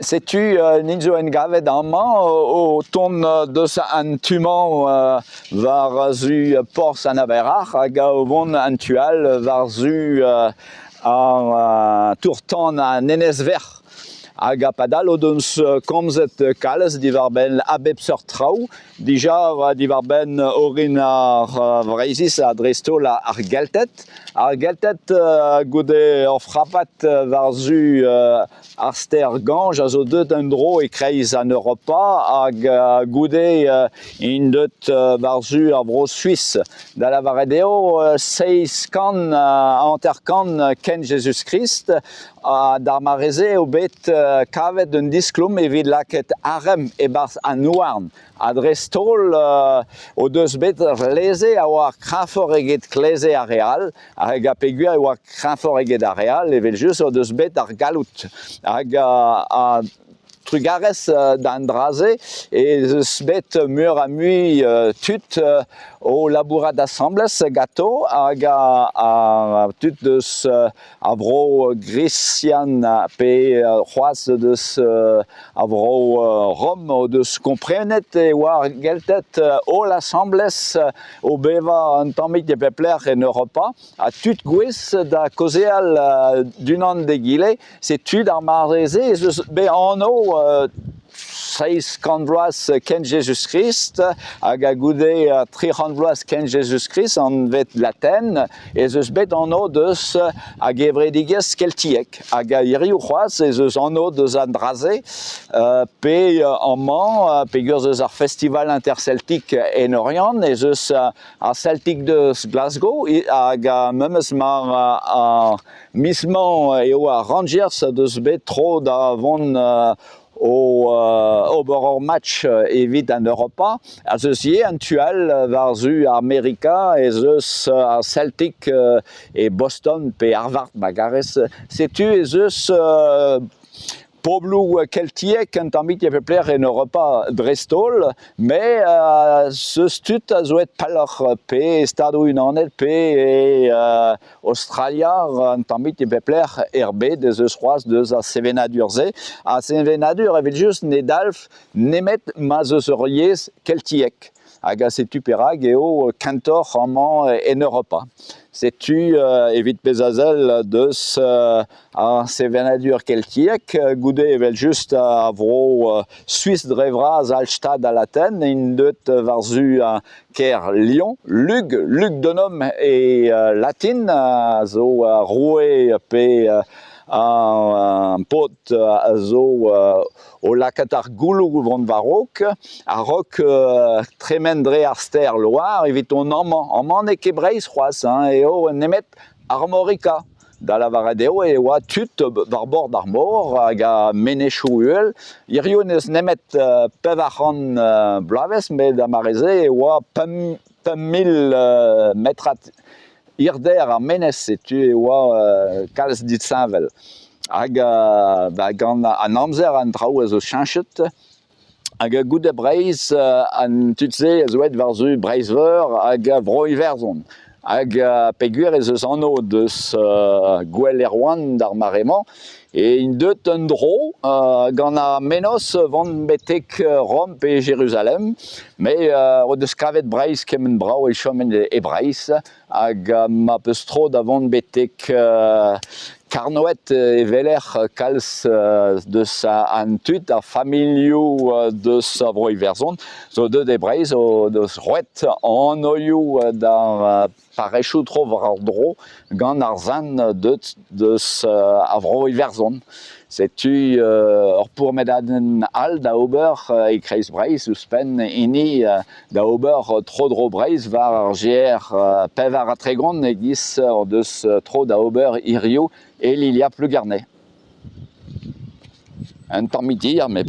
Setu nin zo en gavet amañ o tont deus an tu-mañ war-zu porzh an Aber-Ac'h hag o vont an tu all war-zu an tour-tan an Enez-Verc'h. Hag ha padal o deus komzet kalz diwar-benn a bep seurt traoù. Dija diwar-benn orin ar Vreizhiz ha dreist-holl ar Gelted. Ar Gelted goude ur frapad war-zu ar stêr Gañj a zo deuet en-dro e-kreiz an Europa hag goude int deuet war-zu ar Vro-Suis. Da lavaret eo 750 kent Jezuz-Krist ha d'ar mare-se eo bet kavet un diskoulm evit lakaat arem e-barzh an houarn. Ha dreist-holl o deus bet ur c'hleze a oa kreñvoc'h eget kleze ar re all, hag ha peogwir e oa kreñvoc'h eget ar re all, evel-just o deus bet ar galloud. Hag trugarez d'an dra-se ez eus bet meur a mui tud o labourat asambles ganto hag a tud eus a vro gresian pe c'hoazh deus a vro Rom o deus komprenet e oa ar Gelted holl asambles o bevañ un tammig e pep lec'h en Europa ha tud gouez da kaozeal d'unan d'egile. Setu d'ar mare-se ez eus bet anv 700 vloaz kent Jezuz-Krist hag goude 300 vloaz kent Jezuz-Krist anvet Latin ez eus bet anv deus a gevredigezh keltiek hag hiriv c'hoazh ez eus anv deus an dra-se pe amañ peogwir eus ar festival interceltique en Oriant ez eus ar Celtic deus Glasgow hag memes mar ar miz-mañ eo ar Rangers deus bet tro da vont o ober ur match evit an Europa. Az eus ivez an tu all war-zu Amerika ez eus ar Celtic e Boston pe Harvard ma garez. Setu ez eus pobloù keltiek un tammig e pep lec'h en Europa dreist-holl, met ez eus tud a zo aet pelloc'h pe e Stadoù-Unanet pe e Aostralia, un tammig e pep lec'h er bed ez eus c'hoazh deus ar sevenadur-se. Ar sevenadur evel-just ne dalv nemet ma'z eus ur yezh keltiek. Hag setu perak eo kentoc'h amañ en Europa. Setu evit pezh a sell deus ar sevenadur keltiek, goude evel-just ar vro Suis dre vras Altstadt ha Latin int deuet war-zu kêr Lyon. Lug, Lug Donum e latin, a zo roue pe un paotr a zo o lakaat ar gouloù vont war-raok, a-raok tremen dre ar stêr Loire evit hon amañ. Amañ n'eo ket Breizh c'hoazh, hein, eo nemet Armorica. Da lavaret eo e oa tud war bord ar mor hag a menezioù uhel. Hiziv n'eus nemet 400 bloavezh, met da mare-se e oa 5000 metrad hirder ar menez, setu e oa kalz disheñvel. Hag gant an amzer an traoù a zo cheñchet. Hag goude Breizh, an tud-se a zo aet war-zu Breizh-Veur hag Bro-Iwerzhon. Hag peogwir ez eus anv deus Gouel Erwan d'ar mare-mañ, e int deuet en-dro gant ar mennozh vont betek Rom pe Jeruzalem, met o deus kavet Breizh kement brav e choment e Breizh hag ma peus tro da vont betek Karnoed e weler kalz deus an tud, ar familhoù deus a Vro-Iwerzhon zo deuet e Breizh o deus roet anvioù d'ar parrezioù tro-war-dro gant ar sent deuet deus a Vro-Iwerzhon. Setu ur pourmenadenn all da ober e-kreiz Breizh ouzhpenn hini da ober tro-dro Breizh war ar GR 34 e-giz o deus tro da ober hiziv e Lilia Plougarne. Un tamm hir, met